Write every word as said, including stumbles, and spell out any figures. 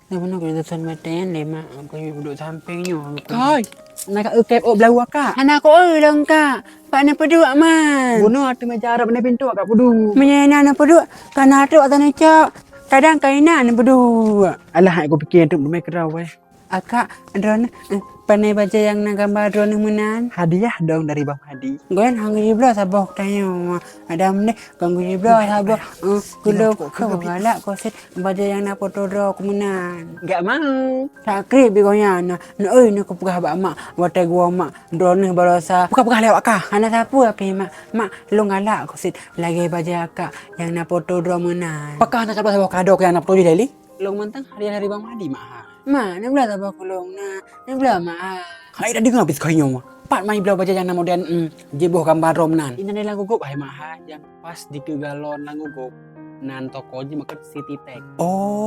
Dah bunoe keu tusan batèe lé, Mak. Aku yue duduk sampéng nyoe. Kai. Na ka eukép ôk blau, Kak. Hana ku eu lôn, Kak. Pat neupeuduek, Man. Bunoe ateueh meuja rab na pintoe, Kak, peuduek. Meunyoe na neupeuduek, ka na trok ateueh neucok. Kadang ka inan neupeuduek. Alah, hai ku piké trok dumé keudroe weh. Akak, droeneuh, eh, pane bajèe nyang na gamba droeneuh meunan? Hadiah dong dari Bang Hadi. Goen hana geubloe saboh tanyoe. Adam deh, hana geubloe saboh. Eh, keu lôn, keu galak keu sit bajèe nyang na poto droe ku meunan. Enggak mau. Sakét bi gobnyan na. Neu-, oi, neu kupeugah bak mak, watèe geuwoe mak, droeneuh baroesa. Peugah-peugah lé awak kah. Hana sapeue pih, Mak. Mak, lôn galak keu sit lagèe bajèe akak nyang na poto droe meunan. Pakah na saboh-saboh kado nyang na poto jih, Leli? Lôn mantong hadiah dari Bang Hadi, Mak, ha. Mak, neubloe saboh keu lôn na. Neubloe, Mak, ha. Hai, dah deungö pih kheun nyoe, Mak. Pat mai bloe bajèe nyang na modern, em, jiboh gamba droe meunan. Inan di Lago Gop, hai, Mak, ha, nyang pas dikeue galon Lago Gop. Nan toko jih makheun City Tech. Oh,